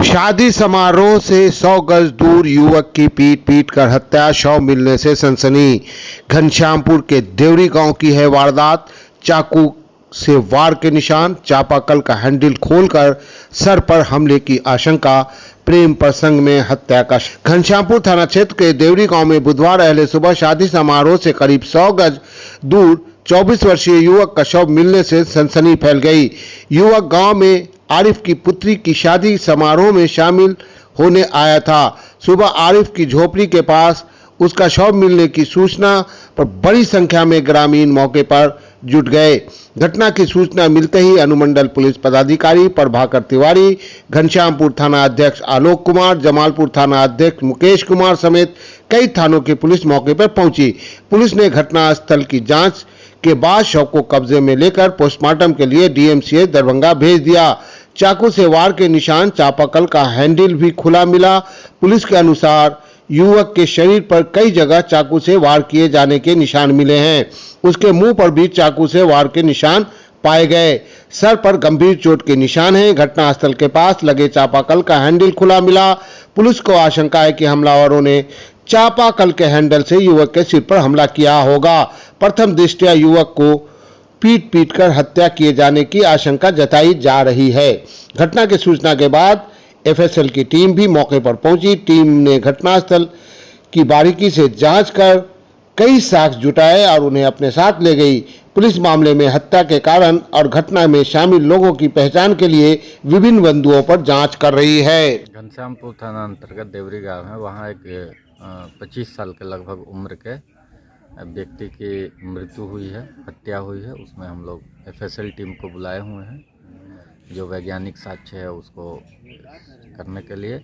शादी समारोह से 100 गज दूर युवक की पीट पीट कर हत्या, शव मिलने से सनसनी। घनश्यामपुर के देवरी गांव की है वारदात। चाकू से वार के निशान, चापाकल का हैंडल खोलकर सर पर हमले की आशंका। प्रेम प्रसंग में हत्या का। घनश्यामपुर थाना क्षेत्र के देवरी गांव में बुधवार अहले सुबह शादी समारोह से करीब 100 गज दूर 24 वर्षीय युवक का शव मिलने से सनसनी फैल गई। युवक गांव में आरिफ की पुत्री की शादी समारोह में शामिल होने आया था। सुबह आरिफ की झोपड़ी के पास उसका शव मिलने की सूचना पर बड़ी संख्या में ग्रामीण मौके पर जुट गए। घटना की सूचना मिलते ही अनुमंडल पुलिस पदाधिकारी प्रभाकर तिवारी, घनश्यामपुर थाना अध्यक्ष आलोक कुमार, जमालपुर थाना अध्यक्ष मुकेश कुमार समेत कई थानों की पुलिस मौके पर पहुंची। पुलिस ने घटनास्थल की जांच के बाद शव को कब्जे में लेकर पोस्टमार्टम के लिए डीएमसीएच दरभंगा भेज दिया। चाकू से वार के निशान, चापाकल का हैंडल भी खुला मिला। पुलिस के अनुसार युवक के शरीर पर कई जगह चाकू से वार किए जाने के निशान मिले हैं। उसके मुंह पर भी चाकू से वार के निशान पाए गए। सर पर गंभीर चोट के निशान हैं। घटनास्थल के पास लगे चापाकल का हैंडल खुला मिला। पुलिस को आशंका है कि हमलावरों ने चापाकल के हैंडल से युवक के सिर पर हमला किया होगा। प्रथम दृष्टया युवक को पीट पीट कर हत्या किए जाने की आशंका जताई जा रही है। घटना की सूचना के बाद एफएसएल की टीम भी मौके पर पहुंची। टीम ने घटनास्थल की बारीकी से जांच कर कई साक्ष्य जुटाए और उन्हें अपने साथ ले गई। पुलिस मामले में हत्या के कारण और घटना में शामिल लोगों की पहचान के लिए विभिन्न बिंदुओं पर जांच कर रही है। घनश्यामपुर थाना अंतर्गत देवरी गांव है, वहाँ एक 25 साल के लगभग उम्र के व्यक्ति की मृत्यु हुई है, हत्या हुई है। उसमें हम लोग एफएसएल टीम को बुलाए हुए हैं, जो वैज्ञानिक साक्ष्य है उसको करने के लिए,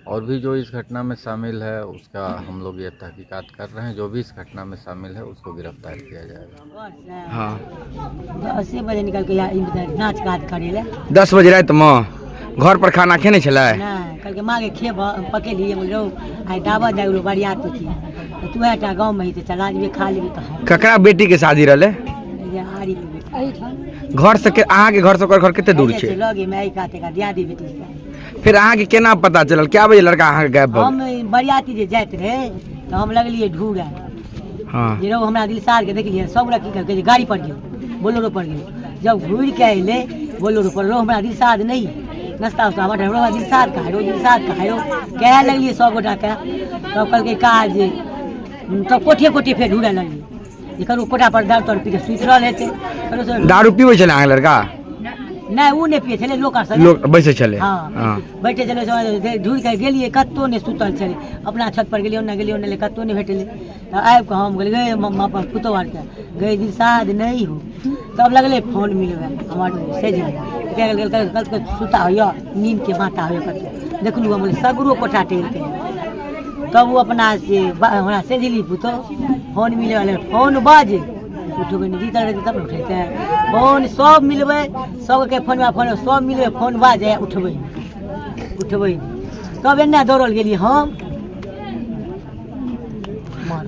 और भी जो इस घटना में शामिल है उसका हम लोग ये तहकीकात कर रहे हैं। जो भी इस घटना में शामिल है उसको गिरफ्तार किया जाएगा। हाँ। 10 बजे निकल के यहाँ इधर नाच गाच करे ले। 10 बजे रातिमे घर पर खाना खेने छलै? नहि, कहलकै माँ गे खेब पकेलियै। बोल रौ आइ दावत जाइ गेलो बरियात छी तऽ तू एकटा गाँवमे ही तऽ चला जेबै, खा लेबै तऽ। ककरा बेटी के शादी रहलै? जे आरी के बेटी। घर से अहाँके घर से ओकर घर कते दूर छै? लगे मे, एहि काते का दियादी बेटी के। फिर अहाँके केना पता चलल? कए बजे लड़का अहाँके गायब भऽ गेल? हम बरियाती जे जाइत रहे तऽ हम लगलियै ढूँढे जे रौ हमरा दिलसार के देखलियै। सब गोटा की कहलकै जे गाड़ी पर गेल, बोलेरो पर गेल। जब घुरि के अयलै बोलेरो पर, रौ हमरा दिलसाद नहि नाश्ता उस्ता बट रौ दिलसाद कहाँ रौ, दिलसाद कहाँ रौ कहए लगलियै सब गोटाके। तब कहलकै काज तब कोठे कोठे फेर ढूँढे लगलियै जे ककरो कोठा पर दारू तारू पी कऽ सुति रहल हेतै ककरो से। दारू पीबै छलै अहाँके लड़का? नहि, ओ नहि पियै छलै, लोक आर सब लोक बैसै छलै? हँ। बैठे छलै सब। ढूँढि कऽ गेलियै, कतहु नहि सुतल छलै। अपना छत पर गेलियै, ओन्ने गेलियै, ओन्ने गेलियै, कतहु नहि भेटलै। तऽ आबि कऽ हम गेलियै मम्मा अपन पुतहु आरके गए, दिलसाद नहि हो। तब लगलै फोन मिलबै हमर से जे कहलकै सुता होइए, नींदके माता होइए, कतहु देखलहुँ। हम बोललियै सगरो कोठा टहलि के। तब ओ अपना से हमरा सेझली पुतहु फोन मिले वाले, फोन बाजे उठबै नहि, जीतल रहतै तब ने उठेतै फोन। सब मिलबै सबके फोनमे फोन सब मिलबै, फोन बाजे उठबै नहि, उठबै नहि। तब एन्ने दौड़ल गेलियै हम।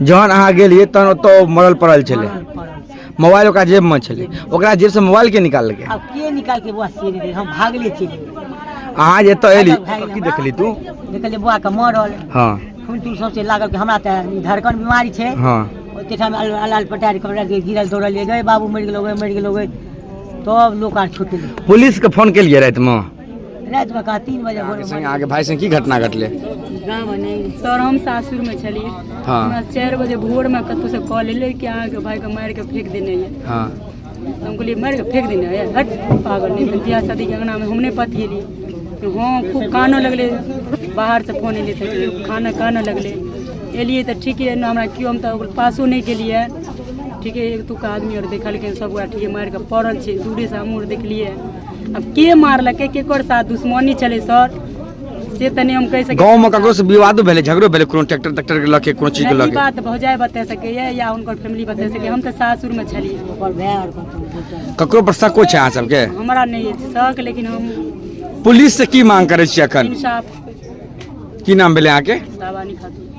जहन अहाँ गेलियै तहन ओतऽ ओ मरल पड़ल छलै? मरल पड़ल छै। मोबाइल ओकरा जेबमे छलै? ओकरा जेबसँ मोबाइल के निकाललकै? आब के निकालके बौआ से नहि, हम भागले चलि गेलियै। अहाँ जे एतऽ एली भए गेलै की हमरा। देखली तू? देखलियै बौआके मरल। खून तून सौंसे लागल कि हमरा तऽ ई धड़कन बीमारी छै। ओते ठाम अलाल पटार कपड़ा के गिरल, दौड़लियै, गए बाबू मरि गेलो गे, मरि गेलो गे। तब लोक आर छुटलै। पुलिसके फोन केलियै रातिमे? रातिमे कहाँ, 3 बजे भोरमे। संगे अहाँके भाय संगे की घटना घटलै? गाँवमे नहि सर, हम सासुरमे छलियै। हमरा 4 बजे भोरमे कतहुसँ कॉल एलै कि अहाँके भाइके मारिके फेंक देने यऽ। हम कहलियै मारिके फेंक देने यऽ? हट पागल, नहि तऽ बियाह शादीके अङ्गनामे हम नहि पतिएलियै। तऽ हँ, खूब कानऽ लगलै। बाहरसँ फोन एलै तऽ खाना कानऽ लगलै। एलियै तऽ ठीके ने हमरा केओ, हम तऽ ओकर पासो नहि गेलियै। ठीके एतुका आदमी आर देखलकै सब गोटा, ठीके मारिके पड़ल छै। दूरेसँ हमहूँ आर देखलियै। आब के मारलकै, केकर साथ दुश्मनी छलै सर, से तऽ नहि हम कहि सकै। गाँवमे ककरो से विवादो भेलै, झगड़ो भेलै कोनो ट्रैक्टर तैक्टर के लऽ के, कोनो चीज के नहि, लऽ ई के? बात भौजाइ बता सकैए या हुनकर फैमिली बता सकैए। हम तऽ सासुरमे छलियै। ओकर भाय आर कतौ बोलतै। ककरो पर शको छै अहाँ सबके? हमरा नहि अछि शक, लेकिन हम पुलिस से की मांग करै छियै अखन? इंसाफ। की नाम भेलै अहाँके? सावानी खातून।